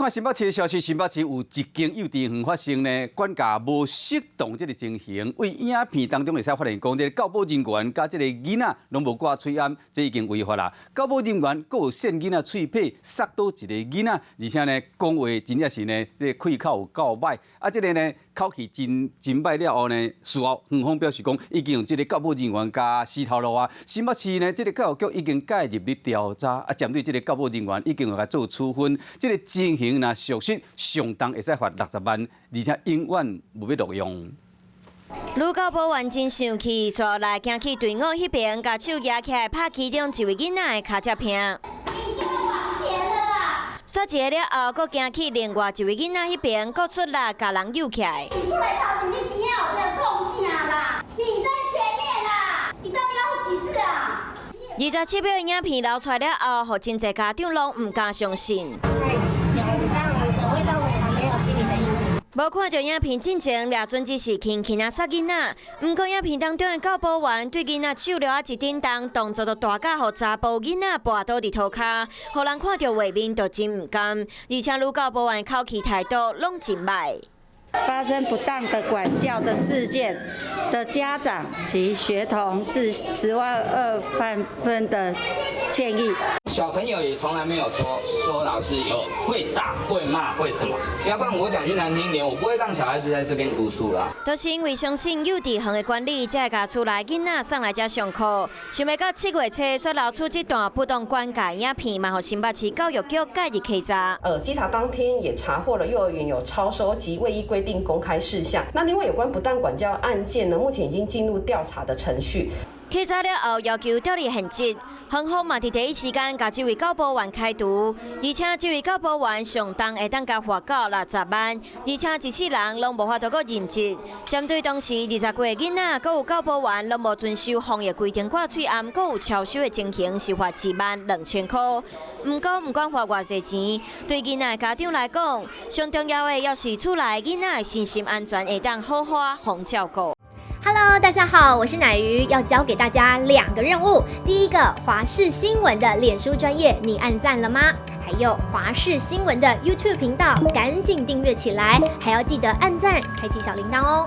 看新北市的消息，新北市有一間幼稚園發生呢，管教無適當這个情形，對影片當中會使發現講，這个教保人員佮這个囡仔攏無掛喙罨，這已經違法啦。教保人員閣有扇囡仔喙䫌，捒倒一个囡仔，而且呢，講話真正是呢，這个氣口有夠䆀。啊，這个呢，口氣真真䆀了後呢，事後園方表示講，已經用這个教保人員共辞頭路啊。新北市呢，這个教育局已經介入咧調查，啊，針對這个教保人員已經有共做處分。這个情形若屬實，上重會使罰60萬，而且永遠無欲錄用。女教保員真生氣，紲落來行去隊伍彼邊，共手舉起來拍其中一位囡仔的跤脊鉝。煞一个了後，閣行去另外一位囡仔彼邊，閣出力共人搝起來。你出來頭前，你錢後壁創啥啦？你在前面啦！你到底要幾次啊？27秒的影片流出來了後，予真濟家長攏毋敢相信。太囂張了，會讓我沒有心理的陰影。無看著影片進前，掠準只是輕輕仔捒囡仔，毋過影片當中的教保員對囡仔手掠仔一振動，動作就大甲予查埔囡仔跋倒佇塗跤，予人看著畫面就真毋甘。而且女教保員口氣態度攏真䆀。發生不當的管教的事件的家長及學童致10萬2萬分的歉意。小朋友也從來沒有說說老師有會打會罵會什麼，要不然我講句難聽點，我不會讓小孩子在這邊讀書啦。都是因為相信幼稚園的管理，才會共厝內囡仔送來遮上課。想袂到7月初煞流出這段不當管教影片，嘛予新北市教育局介入稽查。稽查當天也查獲了幼兒園有超收及未依規定公開事項。那另外有關不當管教案件呢，目前已經進入調查的程序。稽查了後，要求調離現職，園方嘛佇第一時間共這位教保員開除，而且這位教保員上重會當共罰到60萬，而且一世人攏無法度閣任職。針對當時20幾个囡仔，閣有教保員攏無遵守防疫規定掛喙罨，閣有超收的情形，是罰1萬2千箍。毋過毋管罰偌濟錢，對囡仔的家長來講，上重要的猶是厝內囡仔的身心安全會當好好予照顧。 Hello，大家好，我是乃瑜，要交給大家兩個任務。第一個，華視新聞的臉書專頁，你按讚了嗎？還有華視新聞的 YouTube 頻道，趕緊訂閱起來，還要記得按讚，開啟小鈴鐺哦。